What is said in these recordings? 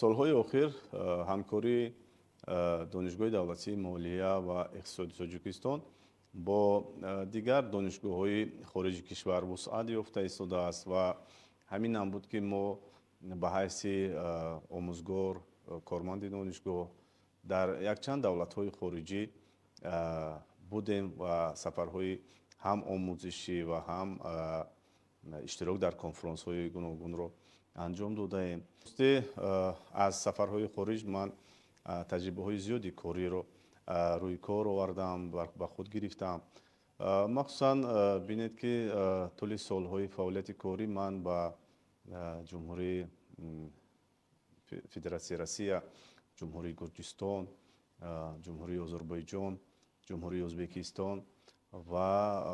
Солҳои охир ҳамкории Донишгоҳи давлатии молия ва иқтисоди Тоҷикистон бо дигар донишгоҳҳои хориҷи кишвар вусъат ёфта истодааст ва ҳамин ҳам буд, ки мо ба ҳайси омӯзгор, корманди донишгоҳ дар якчанд давлатҳои хориҷӣ будем ва сафарҳои ҳам омӯзишӣ ва ҳам иштирок дар конфронсҳои гуногунро анҷом додаем. Аз сафарҳои хориҷ ман таҷрибаҳои зиёди кориро рӯи кор овардам, ба худ гирифтам. Махсусан бинед, ки тӯли солҳои фаъолияти корӣ ман ба Ҷумҳурии Федератсияи Россия, Ҷумҳурии Гурҷистон, Ҷумҳурии Озарбойҷон, Ҷумҳурии Ӯзбекистон ва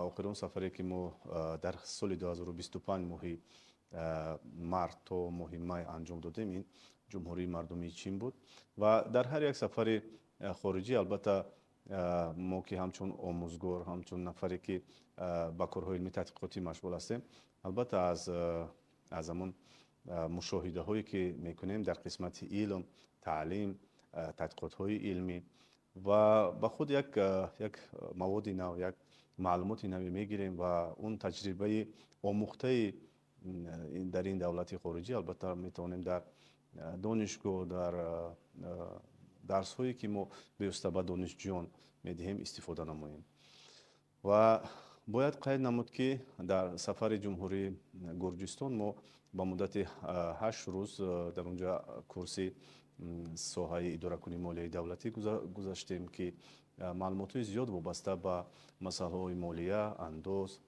охирон сафаре, ки мо дар соли 2025 моҳи март то моҳи май анҷом додем, ин Ҷумҳурии Мардумии Чин буд. Ва дар ҳар як сафари хориҷӣ, албатта, мо ки ҳамчун омӯзгор, ҳамчун нафаре, ки ба корҳои илмӣ тадқиқотӣ машғул ҳастем, албатта, аз ҳамон мушоҳидаҳое, ки мекунем дар қисмати илм, таълим, тадқиқотҳои илмӣ ва ба худ як маводи нав, як маълумоти наве мегирем ва он таҷрибаи омӯхтаи дар ин давлати хориҷӣ, албатта, метавонем дар донишгоҳ, дар дарсҳое, ки мо бевосита ба донишҷӯён медиҳем, истифода намоем. Ва бояд қайд намуд, ки дар сафари Ҷумҳурии Гурҷистон мо ба муддати 8 рӯз дар онҷа курси соҳаи идоракунии молияи давлатӣ гузаштем, ки маълумотҳои зиёд вобаста ба масъалаҳои молия, андоз,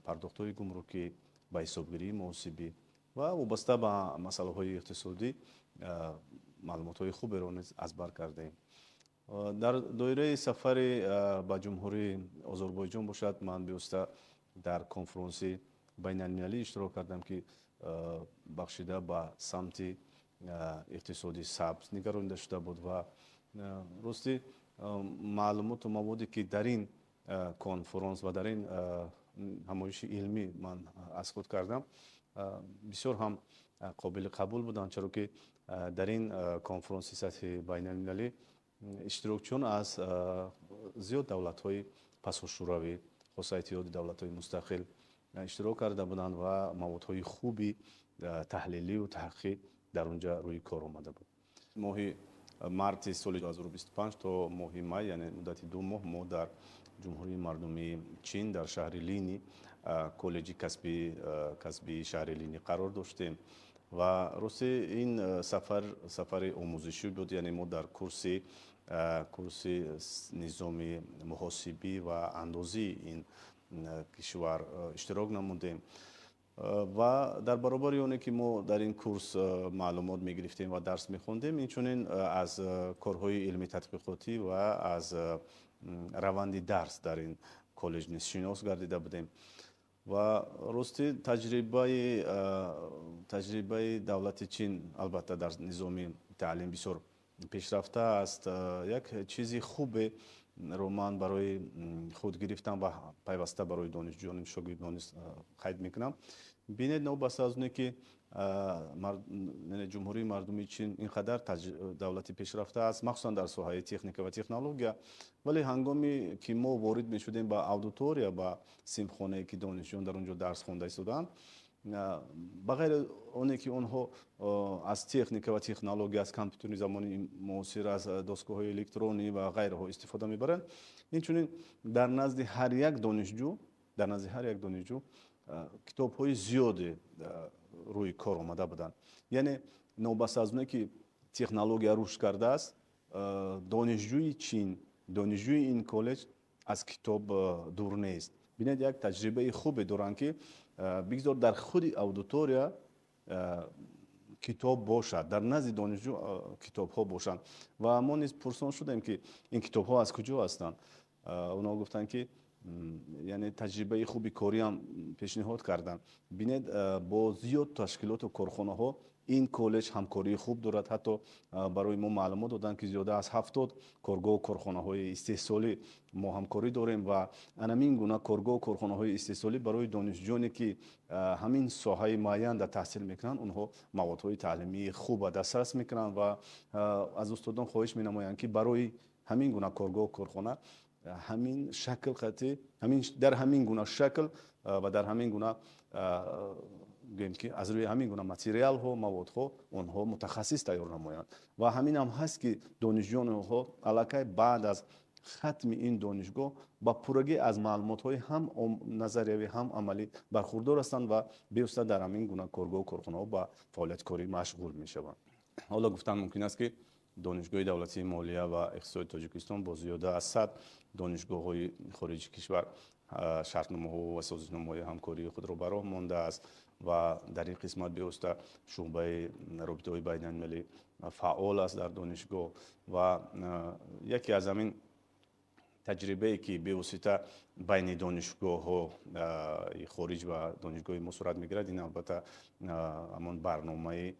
пардохтҳои гумрукӣ, ба ҳисобгирии муҳосибӣ ва вобаста ба масъалаҳои иқтисодӣ маълумотҳои хуберо низ аз бар кардаем. Дар доираи сафари ба Ҷумҳурии Озарбойҷон бошад, ман бевосита дар конфронси байналмилалӣ иштирок кардам, ки бахшида ба самти иқтисоди сабз нигаронида шуда буд. Ва ростӣ, маълумоту маводе, ки дар ин конфронс ва дар ин ҳамоиши илмӣ ман аз худ кардам, бисёр ҳам қобили қабул буданд, чаро ки дар ин конфронси сатҳи байналмилалӣ иштирокчиён аз зиёд давлатҳои пасошӯравӣ, хоса Иттиҳоди Давлатҳои Мустақил, иштирок карда буданд ва маводҳои хуби таҳлилию таҳқиқӣ дар он ҷа рӯи кор омада буд. Моҳи марти соли 2025 то моҳи май, яъне муддати 2 моҳ, мо дар Ҷумҳурии Мардумии Чин, дар шаҳри Лини, коллеҷи касбии шаҳри Лини қарор доштем. Ва рости, ин сафар сафари омӯзишӣ буд, яъне мо дар курси низоми муҳосибӣ ва андозии ин кишвар иштирок намудем. Ва дар баробари оне, ки мо дар ин курс маълумот мегирифтем ва дарс мехондем, инчунин аз корҳои илмӣ тадқиқотӣ ва аз раванди дарс дар ин коллеҷ низ шинос гардида будем. Ва рости, таҷрибаи давлати Чин, албатта, дар низоми таълим бисёр пешрафта аст. Як чизи хубе ро ман барои худ гирифтам ва пайваста барои донишҷӯёни шогирдон низ қайд мекунам. Бинед, новобаста аз оне ки Ҷумҳурии Мардумии Чин ин қадар давлати пешрафта аст, махсусан дар соҳаи техника ва технология, вале ҳангоме ки мо ворид мешудем ба аудитория, ба синфхонае, ки донишҷӯён дар он ҷо дарс хонда истодаанд, ба ғайри оне ки онҳо аз техника ва технология, аз компютери замони муосир, аз дастгоҳҳои электронӣ ва ғайраҳо истифода мебаранд, инчунин дар назди ҳар як донишҷӯ, дар назди ҳар як донишҷӯ китобҳои зиёде рӯи кор омада буданд. Яъне новобаста аз оне ки технология рушд кардааст, донишҷӯи Чин, донишҷӯи ин коллеҷ аз китоб дур нест. Бинед, як таҷрибаи хубе доранд, ки бигзор дар худи аудитория китоб бошад, дар назди донишҷӯ китобҳо бошанд. Ва мо низ пурсон шудем, ки ин китобҳо аз куҷо ҳастанд. Онҳо гуфтанд, ки яъне таҷрибаи хуби кориам пешниҳод карданд. Бинед, бо зиёд ташкилоту корхонаҳо ин коллеҷ ҳамкории хуб дорад. Ҳатто барои мо маълумот доданд, ки зиёда аз 70 коргоҳу корхонаҳои истеҳсолӣ мо ҳамкорӣ дорем ва анамин гуна коргоҳу корхонаҳои истеҳсолӣ барои донишҷӯёне, ки ҳамин соҳаи муайян дар таҳсил мекунанд, онҳо маводҳои таълимии хуба дастрас мекунанд ва аз устодон хоҳиш менамоянд, ки барои ҳамин гуна коргоҳу корхона ҳамин шакл қатӣ ҳамин дар ҳамин гуна шакл ва дар ҳамин гуна, гӯем ки, аз рӯи ҳамин гуна материалҳо, маводҳо онҳо мутахассис тайёр намоянд. Ва ҳамин ҳам ҳаст, ки донишҷӯёни онҳо аллакай баъд аз хатми ин донишгоҳ ба пуррагӣ аз маълумотҳои ҳам назариявӣ, ҳам амалӣ бархурдор ҳастанд ва бевосита дар ҳамин гуна коргоҳу корхонаҳо ба фаъолияти корӣ машғул мешаванд. Ҳоло гуфтан мумкин аст, ки Донишгоҳи давлатии молия ва иқтисоди Тоҷикистон бо зиёда аз 100 донишгоҳҳои хориҷи кишвар шартномаҳо ва созишномаҳои ҳамкории худро ба роҳ мондааст ва дар ин қисмат бевосита шӯъбаи робитаҳои байналмилалӣ фаъол аст дар донишгоҳ. Ва яке аз ҳамин таҷрибае, ки бевосита байни донишгоҳҳо хориҷ ва донишгоҳи мо сурат мегирад, ин албатта ҳамон барномаи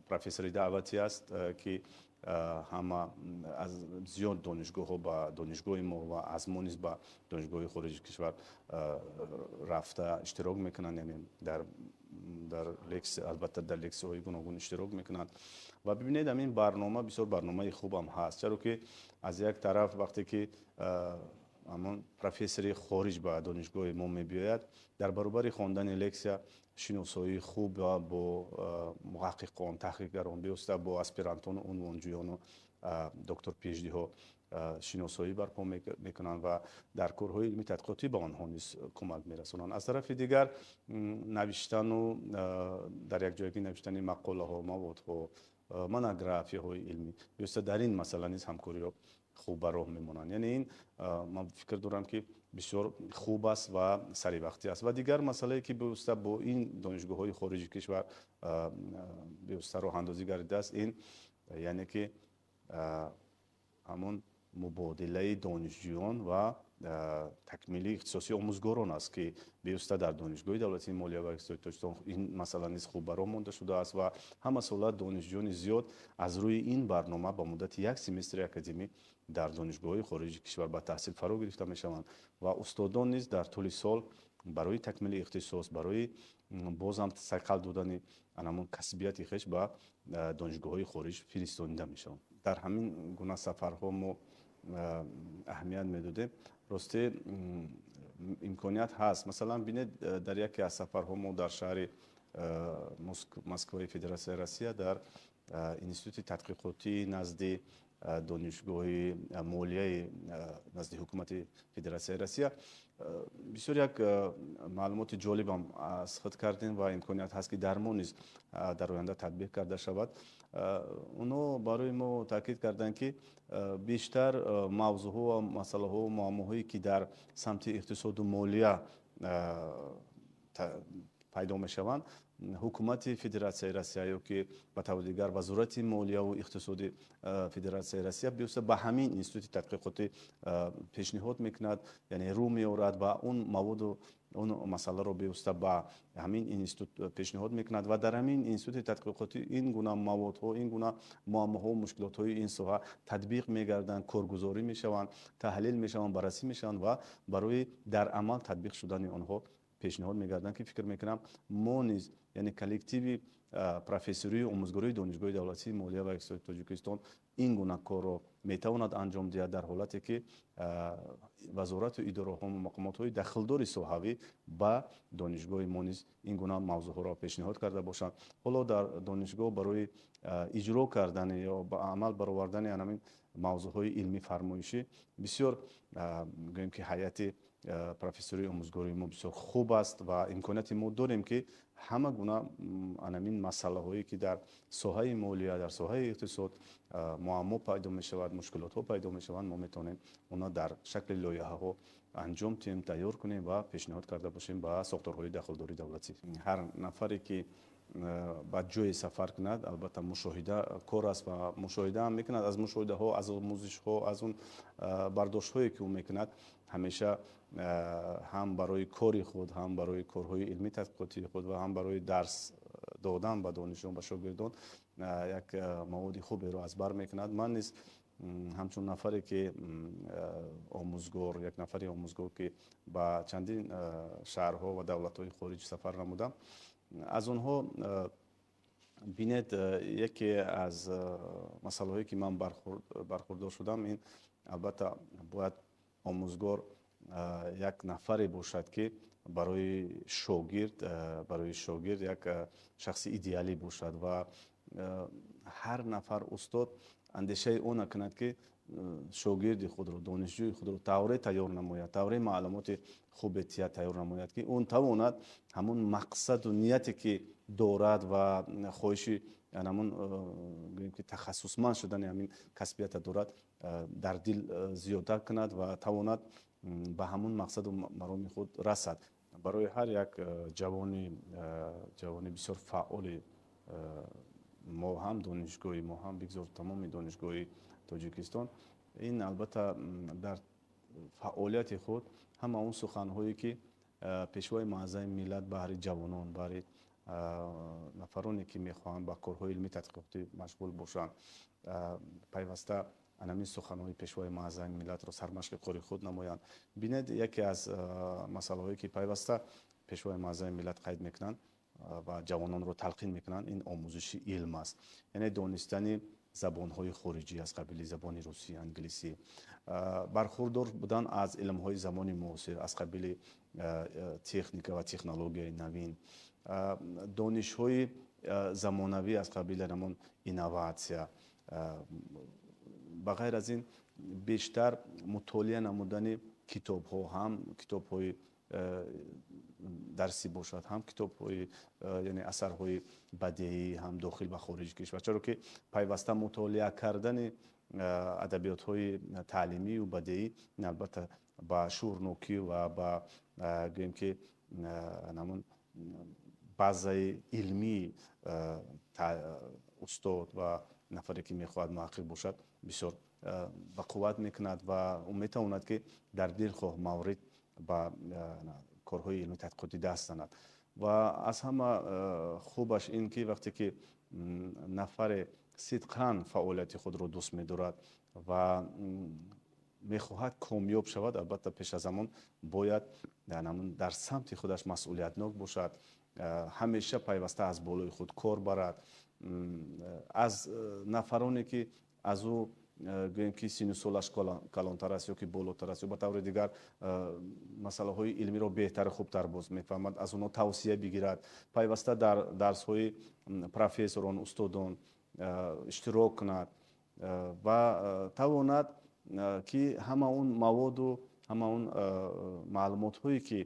профессори даъватӣ аст, ки ҳама аз зиёд донишгоҳҳо ба донишгоҳи мо ва аз мо низ ба донишгоҳи хориҷи кишвар рафта иштирок мекунанд, яъне дар лексия, албатта дар лексияҳои гуногун иштирок мекунанд. Ва бибинед, ҳамин барнома бисёр барномаи хубам ҳаст, чаро ки аз як тараф, вақте ки ҳамон профессори хориҷ ба донишгоҳи мо мебиёяд, дар баробари хондани лексия шиносоии хуб бо муҳаққиқон, таҳқиқгарон, бевосита бо аспирантону унвонҷӯёну доктор PhD-ҳо шиносоӣ барпо мекунанд ва дар корҳои илми тадқиқотӣ ба онҳо низ кӯмак мерасонанд. Аз тарафи дигар, навиштану дар якҷоягӣ навиштани мақолаҳо, маводҳо, монографияҳои илмӣ, бевосита дар ин масъала низ ҳамкориро хуб ба роҳ мемонанд. Яъне ин, ман фикр дорам, ки бисёр хуб аст ва саривақтӣ аст. Ва дигар масъалае, ки бевосита бо ин донишгоҳҳои хориҷи кишвар бевосита роҳандозӣ гардидааст, ин яъне ки ҳамон мубодилаи донишҷӯён ва такмили ихтисоси омӯзгорон аст, ки бевосита дар Донишгоҳи давлатии молия ва иқтисоди Тоҷикистон ин масъала низ хуб ба роҳ монда шудааст ва ҳамасола донишҷӯёни зиёд аз рӯи ин барнома ба муддати як семестри академӣ дар донишгоҳҳои хориҷи кишвар ба таҳсил фаро гирифта мешаванд ва устодон низ дар тӯли сол барои такмили ихтисос, барои бозам сайқал додани анамон касбияти хеш ба донишгоҳҳои хориҷ фиристонида мешаванд. Дар ҳамин гуна сафарҳо мо аҳамият медодем. Росте, имконият ҳаст. Масалан, бинед, дар яке аз сафарҳо мо дар шаҳри Москваи Федератсияи Россия, дар институти тадқиқотии назди донишгоҳи молияи назди ҳукумати Федератсияи Россия бисёр як маълумоти ҷолибам аз худ кардем ва имконият ҳаст, ки дар мо низ дар оянда татбиқ карда шавад. Онҳо барои мо таъкид карданд, ки бештар мавзӯъҳо ва масъалаҳо, муаммоҳое, ки дар самти иқтисоду молия пайдо мешаванд, ҳукумати Федератсияи Россия ё ки ба таври дигар Вазорати молияву иқтисоди Федератсияи Россия бевосита ба ҳамин институти тадқиқотӣ пешниҳод мекунад, яъне рӯ меорад ва он маводу он масъаларо бевосита ба ҳамин институт пешниҳод мекунад ва дар ҳамин институти тадқиқотӣ ин гуна маводҳо, ин гуна муаммоҳо, мушкилотҳои ин соҳа татбиқ мегарданд, коргузорӣ мешаванд, таҳлил мешаванд, баррасӣ мешаванд ва барои дар амал татбиқ шудани онҳо пешниҳод мегарданд, ки фикр мекунам, мо низ, яъне коллективи профессории омӯзгории Донишгоҳи давлатии молия ва иқтисоди Тоҷикистон, ин гуна корро метавонад анҷом диҳад, дар ҳолате ки вазорату идораҳо, мақомотҳои дахлдори соҳавӣ ба донишгоҳи мо низ ин гуна мавзӯъҳоро пешниҳод карда бошанд. Ҳоло дар донишгоҳ барои иҷро кардани ё ба амал баровардани ҳамин мавзӯъҳои илмӣ фармоишӣ бисёр, гӯем ки, ҳайати профессории омӯзгории мо бисёр хуб аст ва имконияти мо дорем, ки ҳама гуна анамин масъалаҳое, ки дар соҳаи молия, дар соҳаи иқтисод муаммо пайдо мешавад, мушкилотҳо пайдо мешаванд, мо метавонем онро дар шакли лоиҳаҳо анҷом диҳем, тайёр кунем ва пешниҳод карда бошем ба сохторҳои дахлдори давлатӣ. Ҳар нафаре, ки ба ҷое сафар кунад, албатта мушоҳида кор аст ва мушоҳида ҳам мекунад. Аз мушоҳидаҳо, аз омӯзишҳо, аз он бардоштҳое, ки ӯ мекунад, ҳамеша ҳам барои кори худ, ҳам барои корҳои илмӣ тадқиқотии худ ва ҳам барои дарс додан ба донишҷӯён, ба шогирдон як маводи хуберо аз бар мекунад. Ман низ ҳамчун нафаре ки омӯзгор, як нафари омӯзгор, ки ба чандин шаҳрҳо ва давлатҳои хориҷ сафар намудам, аз онҳо бинед, яке аз масъалаҳое, ки ман бархурдор шудам, ин албатта бояд омӯзгор як нафаре бошад, ки барои шогирд як шахси идеалӣ бошад ва ҳар нафар устод андешаи она кунад, ки шогирди худро, донишҷӯи худро тавре тайёр намояд, тавре маълумоти хубе тайёр намояд, ки он тавонад ҳамун мақсаду нияте, ки дорад, ва хоҳиши ҳамун, гӯем ки, тахассусманд шудани ҳамин касбията дорад, дар дил зиёда кунад ва тавонад ба ҳамун мақсаду мароми худ расад. Барои ҳар як ҷавони бисёр фаъоли мо, ҳам донишгоҳи мо, ҳам бигзор тамоми донишгоҳи Тоҷикистон, ин албатта дар фаъолияти худ ҳама он суханҳое, ки Пешвои муаззами миллат баҳри ҷавонон, баҳри нафароне, ки мехоҳанд ба корҳои илмӣ тадқиқотӣ машғул бошанд, пайваста анамин суханҳои Пешвои муаззами миллатро сармашқи кори худ намоянд. Бинед, яке аз масъалаҳое, ки пайваста Пешвои муаззами миллат қайд мекунанд ва ҷавононро талқин мекунанд, ин омӯзиши илм аст, яъне донистани забонҳои хориҷӣ аз қабили забони русӣ, англисӣ, бархурдор будан аз илмҳои замони муосир аз қабили техника ва технологияи навин, донишҳои замонавӣ аз қабили ҳамон инноватсия. Ба ғайр аз ин, бештар мутолиа намудани китобҳо, ҳам китобҳои дарсӣ бошад, ҳам китобҳои, яъне асарҳои бадеӣ, ҳам дохил ва хориҷи кишвар, чаро ки пайваста мутолиа кардани адабиётҳои таълимию бадеӣ албатта ба шуурнокӣ ва ба, гӯем ки, ҳамон базаи илмии устод ва нафаре, ки мехоҳад муҳаққиқ бошад, бисёр ба қувват мекунад ва ӯ метавонад, ки дар дилхоҳ маврид ба корҳои илмӣ тадқиқотӣ даст занад. Ва аз ҳама хубаш ин ки вақте ки нафаре сидқан фаъолияти худро дӯст медорад ва мехоҳад комёб шавад, албатта пеш аз ҳамон бояд дар самти худаш масъулиятнок бошад, ҳамеша пайваста аз болои худ кор барад, аз нафароне, ки аз ӯ, гӯем ки, сину солаш калонтар аст ё ки болотар аст ё ба таври дигар масъалаҳои илмиро беҳтару хубтар боз мефаҳмад, аз онҳо тавсия бигирад, пайваста дар дарсҳои профессорон, устодон иштирок кунад ва тавонад, ки ҳама он маводу ҳама он маълумотҳое, ки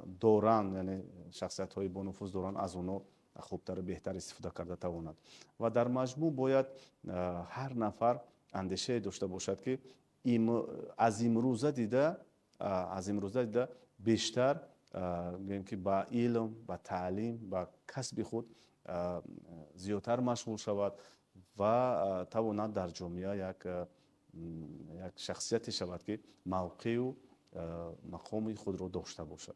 доранд, яъне шахсиятҳои бонуфуз доранд, аз онҳо хубтару беҳтар истифода карда тавонад. Ва дар маҷмӯъ бояд ҳар нафар андешае дошта бошад, ки аз имрӯза дида бештар, гӯем ки, ба илм, ба таълим, ба касби худ зиёдтар машғул шавад ва тавонад дар ҷомеа як шахсияте шавад, ки мавқеу мақоми худро дошта бошад.